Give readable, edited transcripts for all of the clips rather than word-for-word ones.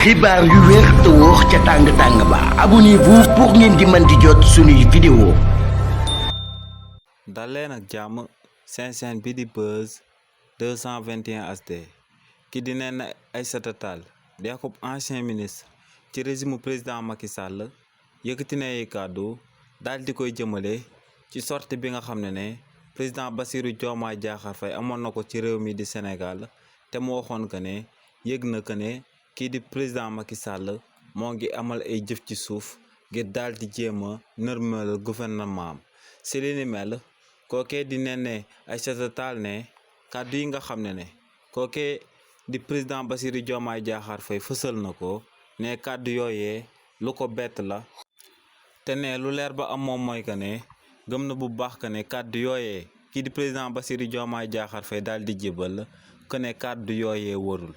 xibaar yu wér te wóor ca tàng ba abonnez-vous pour ngeen di mën di jot suñuy vidéo. dal leen ak jàmm seen chaîne bi di Buzz 221 HD ki di neen Aïssata Tall di akub ancien ministre ci régime président Macky Sall yëkkati na ay kàddu daal di koy jëmale ci sortie bi nga xam ne président Bassirou Diomaye Diakhar Faye amoon na ko ci réew mi di Sénégal te mu waxoon que ne yëg na que ne kii di président Macky Sall moo ngi amal ay jëf ci suuf ngir daal di jéem a nërmal gouvernement am si li ni mel kookee di ne Aïssata Tall ne kàddu yi nga xam ne kookee di président Bassirou Diomaye Diakhar Faye fësal na ko ne kàddu yooyee lu ko bett la te ne lu leer ba am moom mooy que ne gëm na bu baax que ne kàddu yooyee kii di président Bassirou Diomaye Diakhar Faye daal di jébal que ne kàddu yooyee warul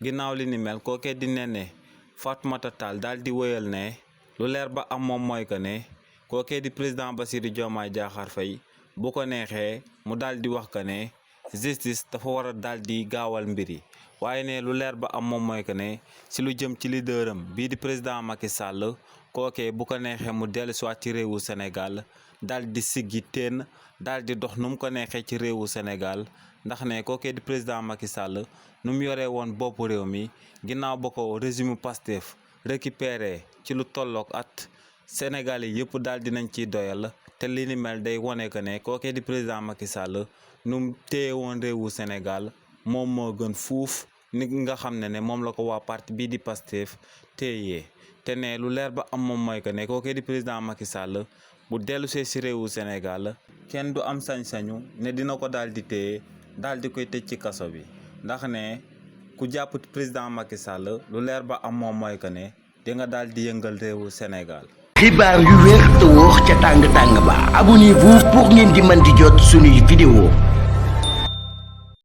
ginnaaw li ni mel kookee di ne Fatoumata Tall daal di wëyal ne lu leer ba am moom mooy que ne kookee di président Bassirou Diomaye Diakhar Faye bu ko neexee mu daal di wax que ne justice dafa war a daal di gaawal mbir yi waaye ne lu leer ba am moom mooy que ne si lu jëm ci leaderam bii di président Macky Sall kookee bu ko neexee mu dellu si waat ci réewu Sénégal daal di siggi teen daal di dox nu mu ko neexee ci réewu Sénégal ndax ne kookee di président Macky Sall nu mu yoree woon boppu réew mi ginnaaw ba ko régime Pastef récupéré ci lu tollook at Sénégal yi yëpp daal dinañ ciy doyal te li ni mel day wone que ne kookee di président Macky Sall nu mu téye woon réewu Sénégal moom moo gën fuuf ni nga xam ne moom la ko waa parti bii di Pastef téye te ne lu leer ba am moom mooy que ne kookee di président Macky Sall bu dellu see si réewu Sénégal kenn du am sañ-sañu ne dina ko daal di téye daal di koy tëj ci kaso bi ndax ne ku jàpp président Macky Sall lu leer ba am moom mooy que ne di nga daal di yëngal réewu Sénégal. xibaar yu wér te wóor ca tàng ba abonnez-vous pour ngeen di mën di jot suñuy vidéo.